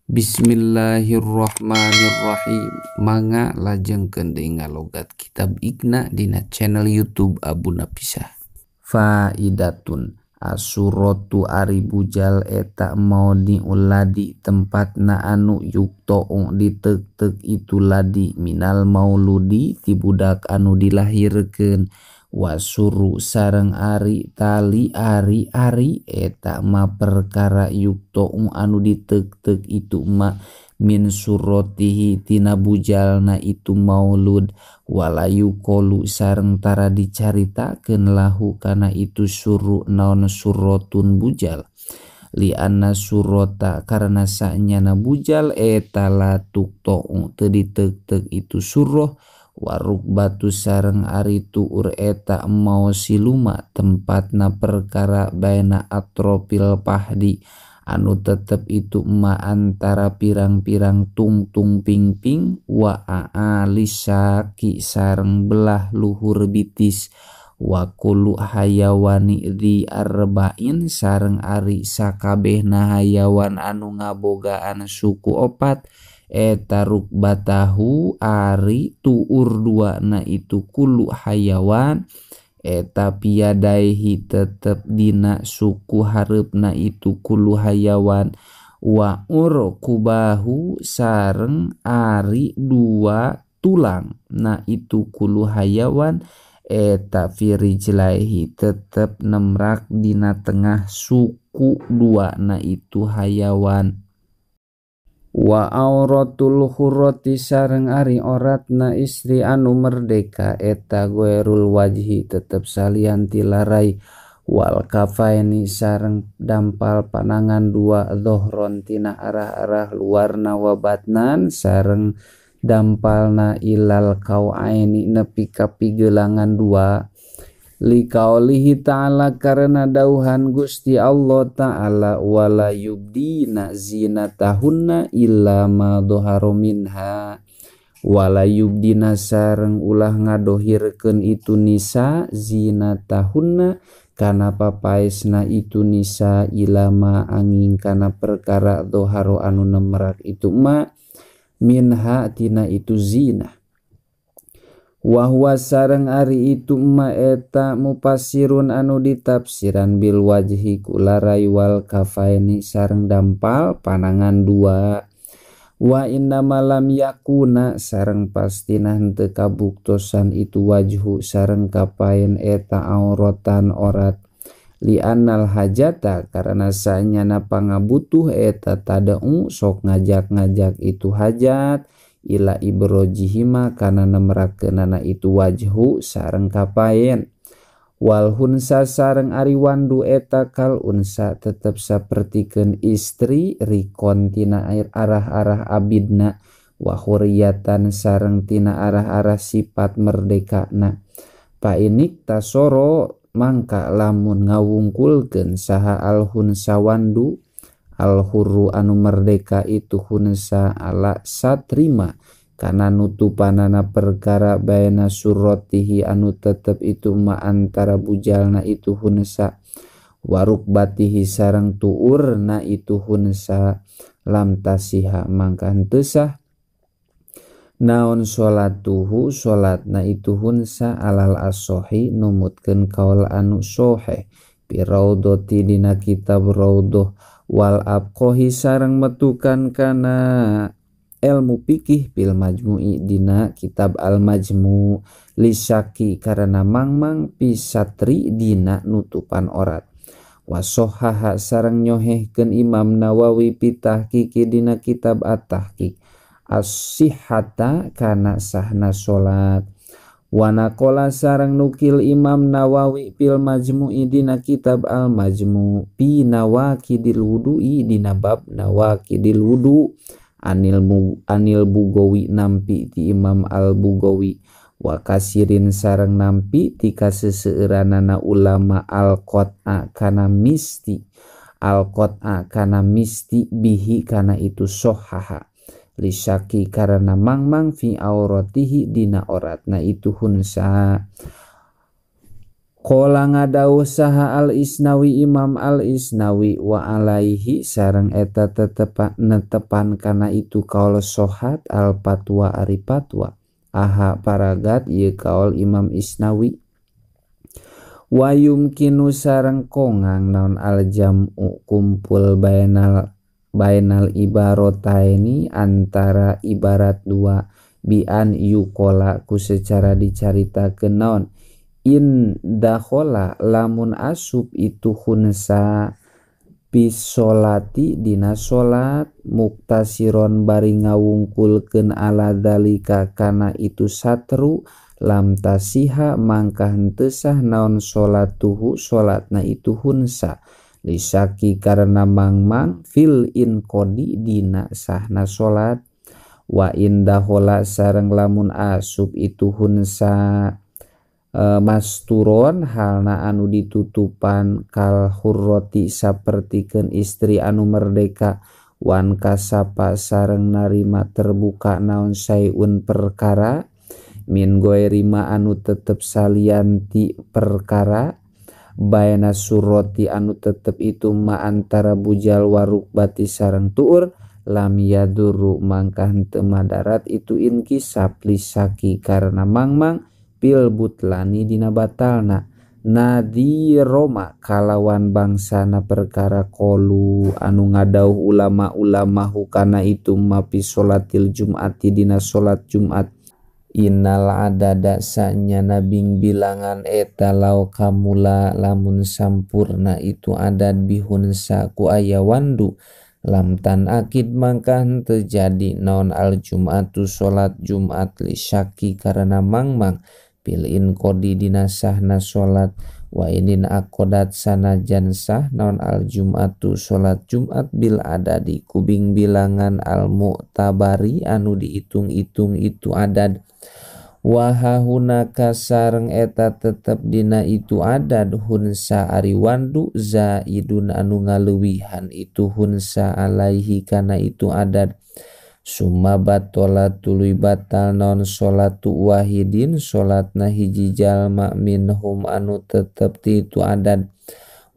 Bismillahirrahmanirrahim. Mangga lajengkeun deui ngalogat kitab Iqna dina channel YouTube Abu Napisah. Faidatun asuratu ari bujal eta maudi uladi tempatna anu yuktoong ditek-tek itu ladi minal mauludi ti budak anu dilahirkeun wasuru sareng ari tali ari ari eta ma perkara yuktoong anu ditek-tek itu ma min surotihi tina bujalna itu maulud walayu kolu sareng tara dicaritakeun lahu kana itu suru naon surotun bujal li anna surota karena sanyana bujal eta latuk toong teu ditek-tek itu surah waruk batu sareng ari tuur eta mau siluma tempatna perkara baena atropil pahdi anu tetep itu ma antara pirang-pirang tungtung pingping wa alisaki sareng belah luhur bitis wa kullu hayawani di arba'in sareng ari sakabehna hayawan anu ngabogaan suku opat eta rukbatahu ari tuur dua na itu kullu hayawan eta piadaihi tetep dina suku hareupna itu kullu hayawan wa urkubahu sareng ari dua tulang na itu kullu hayawan eta firijlaihi tetep nemrak dina tengah suku dua na itu hayawan wa auratul hurrati sareng ari oratna istri anu merdeka eta guerul wajhi tetep salian tilarai wal kafaini sareng dampal panangan dua dhohron tina arah-arah luarna wa batnan sareng dampalna ilal kauaini nepi ka pigelangan dua liqaulihi ta'ala karena dauhan Gusti Allah ta'ala wala yubdina zinatahunna illa ma dhaharu minha wala yubdina sareng ulah ngadohirkeun itu nisa zinatahunna kana papaesna itu nisa ilama angin kana perkara dhaharu anu nemrak itu ma minha tina itu zinah wahwa sareng ari itu ma eta mupasirun anu ditafsiran bil wajhi kularai wal kafaini sareng dampal panangan dua wa inna malam yakuna sareng pastina henteu kabuktosan itu wajhu sareng kafain eta auratan orat li annal hajata karena sanyana pangabutuh eta tadeu sok ngajak-ngajak itu hajat ila ibrojihima kana nemrakeunana itu wajhu sareng kapaen wal hunsa sareng ari wandu eta kal unsa tetep sapertikeun istri rikon tina air arah-arah abidna wa huriyatan sareng tina arah-arah sifat merdekana pa inik tasoro mangka lamun ngawungkulkeun saha al hunsa wandu al-hurru anu merdeka itu hunsa ala satrima kana nutupanana perkara baena suratihi anu tetep itu ma antara bujalna itu hunsa warukbatihi sareng tuurna itu hunsa lam tasiha mangka henteu sah naon salatuhu salatna itu hunsa alal asohi numutkeun kaul anu soheh bi raudhati dina kitab raudhah wal abqohi sareng metukan kana ilmu pikih bil majmu'i dina kitab al majmu lisaki karena mangmang pisatri dina nutupan orat wasohaha sareng nyohehkeun Imam Nawawi pitahqiqi dina kitab at-tahqiq as-sihhata kana sahna salat wanakola sareng nukil Imam Nawawi fil majmu'i dina kitab al majmu fi nawaqidil wudu'i dina bab nawaqidil wudu anil Bugawi nampi ti Imam al Bugawi wa kasirin sareng nampi ti kaseseueuranana ulama al qat'a kana misti al qat'a kana misti bihi kana itu sohaha lisaki karena mangmang fi auratihi dina oratna itu hunsa. Qala ngadawuh saha al-Isnawi Imam al-Isnawi wa alaihi sareng eta tetepan netepan kana itu kaul sohat al fatwa ari fatwa aha paragat ieu kaul Imam Isnawi wa yumkinu sareng kongang naon al jam'u kumpul bainal ibarataini antara ibarat dua bian yukola ku secara dicaritakeun naon in dakhola lamun asup itu khunsa pisolati dina salat muktasiron bari ngawungkulkeun ala dalika kana itu satru lam tasiha mangka henteu sah naon salatuhu salatna itu khunsa lisaki karena mangmang fil inqodi dina sahna salat wa in dakhola sareng lamun asup itu khunsa masturon halna anu ditutupan kal hurroti sapertikeun istri anu merdeka wan kasapa sareng narima terbuka naon sayun perkara min goerima anu tetep salianti perkara baena suroti anu tetep itu ma antara bujal warukbati sareng tuur lam yaduru mangka henteu madarat itu inkisap lisaki karena mangmang pil butlani dina batalna nadi Roma kalawan bangsana perkara kolu anu ngadauh ulama-ulama hukana itu mapi solatil jum'ati dina solat Jumat innal adada sanyana bing bilangan eta lau kamula lamun sampurna itu adad bihunsa ku aya wandu lam tan akid mangka henteu jadi naon al jum'atu solat Jumat li syaki karena mangmang pil inqodi dina sahna salat wa inin akodat sanajan sah naon al jum'atu salat Jumat bil adadi kubing bilangan al mu'tabari anu dihitung-hitung itu adad wa hahunaka sareng eta tetep dina itu adad hunsa ari wandu zaidun anu ngaluwihan itu hunsa alaihi kana itu adad summa batola tuluy batal non salatu wahidin salatna hiji jalma minhum anu tetep ti itu adad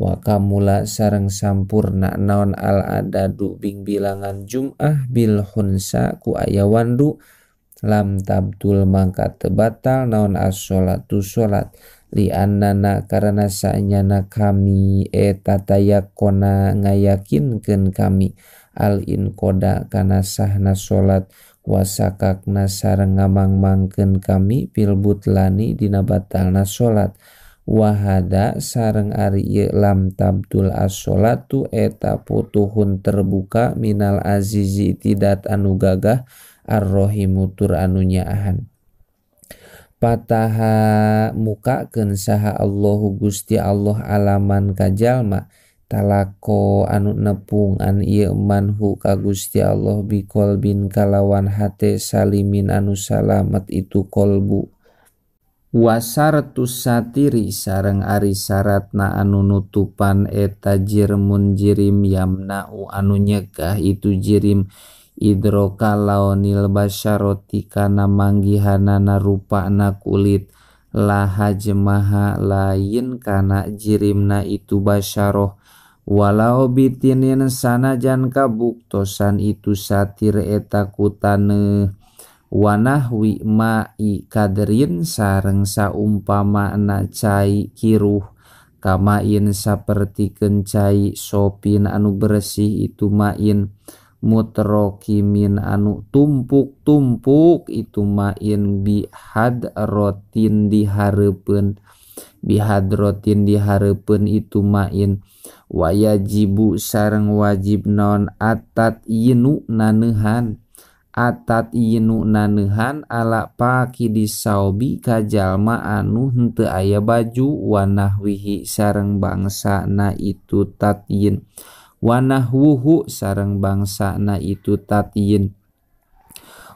wa kamula sareng sampurna naon al adadu bing bilangan jum'ah bil hunsa ku aya wandu lam tabtul mangka teu batal naon as-sholatu salat li annana karena saenyana kami eta tayakona ngayakinkeun kami al inqoda kana sahna salat wasakakna sareng ngamangmangkeun kami fil butlani dina batalna salat wahada sareng ari ieu lam tabtul as-sholatu eta putuhun terbuka minal azizi tidak anu gagah ar-rahimu tur anu nyaahan pataha mukakeun saha Allahu Gusti Allah alaman ka jalma talako anu nepungan ieu manhu ka Gusti Allah biqolbin kalawan hate salimin anu salamet itu kolbu wasartus satiri sareng ari syaratna anu nutupan eta jirmun jirim yamna'u anu nyegah itu jirim idroka laonil basyaroti kana manggihanana rupana kulit laha jemaha lain kana jirimna itu basyaroh walau bitinin sanajan kabuktosan itu satir eta kutaneuh wanahwi ma'i kadrin sareng saumpamana cai kiruh kamain sapertikeun cai sopin anu bersih itu main mutrokimin anu tumpuk-tumpuk itu main bihadrotin dihareupeun bihadrotin dihareupeun itu main wayajibu sareng wajib naon atat yinu naneuhan atat yinu naneuhan ala paki disaubi ka jalma anu henteu aya baju wanahwihi sareng bangsana itu tatyin wanahwuhu sareng bangsana itu tatyin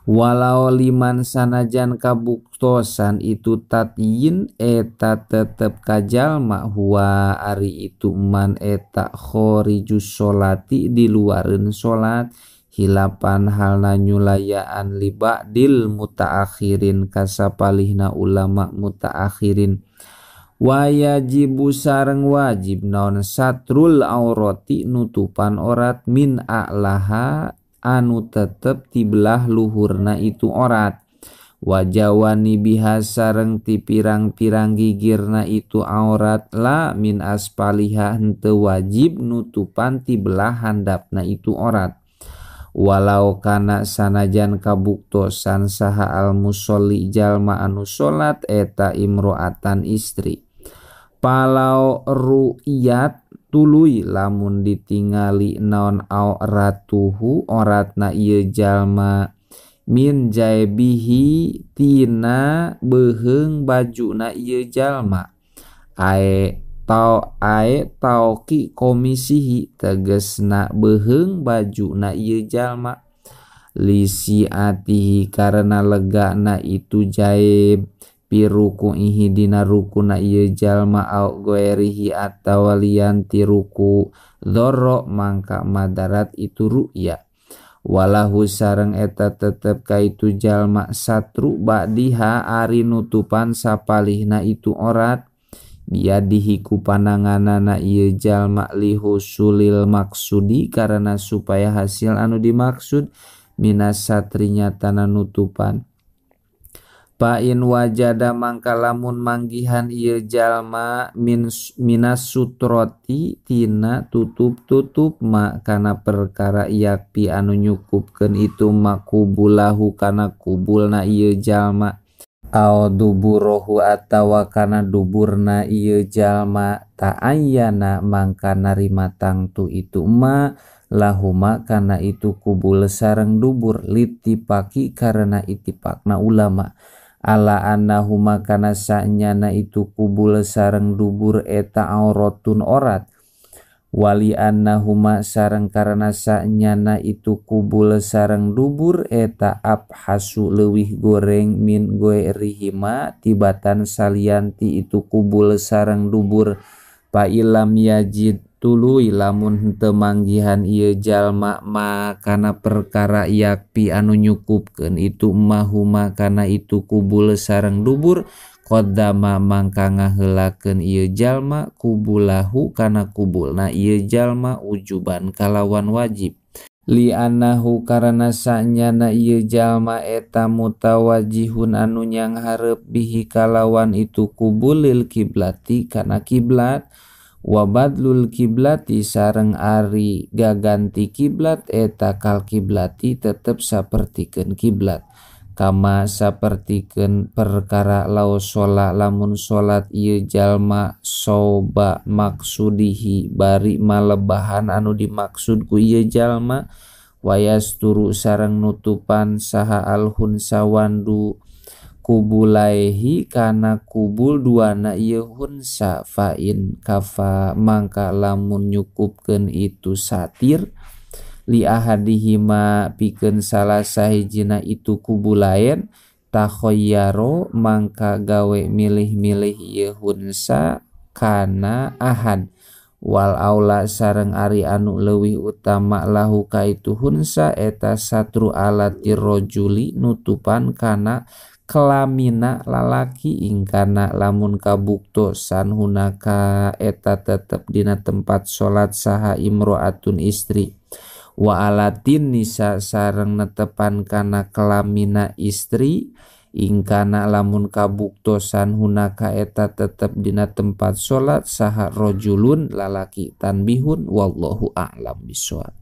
walau liman sanajan kabuktosan itu tatyin eta tetep ka jalma huwa ari itu man eta khorijus sholati diluareun salat hilapan halna nyulayaan li ba'dil mutaakhirin kasapalihna ulama mutaakhirin. Wajibu sareng wajib naon satrul aurati nutupan orat min a'laha anu tetep tibelah luhurna itu orat. Wajawani biha sareng ti pirang-pirang gigirna itu aurat la min aspaliha henteu wajib nutupan tibelah handapna itu orat. Walau kana sanajan kabuktosan saha al musolli jalma anu salat eta imro'atan istri. Palau ru'yat tuluy lamun ditingali naon auratuhu oratna ieu jalma min jaibihi tina beuheung bajuna ieu jalma ae tau ae tauki komisihi tegesna beuheung bajuna ieu jalma lisiatihi karena legana itu jaib pirukuihi dina rukuna ieu jalma au goerihi atawa lian ti ruku dzarra mangka madarat itu ru'ya. Walahu sareng eta tetep ka itu jalma satru ba'diha ari nutupan sapalihna itu orat biadihi ku pananganana ieu jalma lihusulil maksudi karena supaya hasil anu dimaksud minas satrinya tana nutupan. Pain wajada mangka lamun manggihan ieu jalma minas sutroti tina tutup-tutup ma kana perkara yakpi anu nyukupkeun itu makubulahu kana kubulna ieu jalma au duburohu atawa kana duburna ieu jalma ta'ayyana mangka narima tangtu itu ma lahuma kana itu kubul sareng dubur litipaki karena itipakna ulama. Ala annahuma kana sanyana itu kubul sareng dubur eta auratun orat. Wali annahuma sareng karena sanyana itu kubul sareng dubur eta abhasu leuwih goreng min goerihima tibatan salianti itu kubul sareng dubur. Pa ilam yajid tuluy lamun henteu manggihan ieu jalma ma kana perkara yakpi anu nyukupkeun itu mahuma kana itu kubul sareng dubur qaddama mangka ngaheulakeun ieu jalma kubulahu kana kubulna ieu jalma ujuban kalawan wajib. Li annahu karena sanyana ieu jalma eta mutawajjihun anu nyanghareup bihi kalawan itu kubulil kiblati kana kiblat. Wa badlul kiblati sareng ari gaganti kiblat eta kal kiblati tetep sapertikeun kiblat. Kama sapertikeun perkara lau sholat lamun sholat ieu jalma soba maksudihi bari malebahan anu dimaksud ku ieu jalma wayasturu sareng nutupan saha alhun sawandu kubulaihi kana kubul duana ieu hunsa fa in kafa mangka lamun nyukupkeun itu satir li ahadihima pikeun salah sahijina itu kubulaen takhayyaro mangka gawe milih-milih ieu hunsa kana ahad. Wal aula sareng ari anu leuwih utama lahu ka itu hunsa eta satru alati rajuli nutupan kana kelamina lalaki ingkana lamun kabuktosan hunaka eta tetep dina tempat salat saha imro'atun istri. Wa alatin nisa sareng netepan kana kelamina istri ingkana lamun kabuktosan hunaka eta tetep dina tempat salat saha rajulun lalaki. Tanbihun wallahu a'lam bishawab.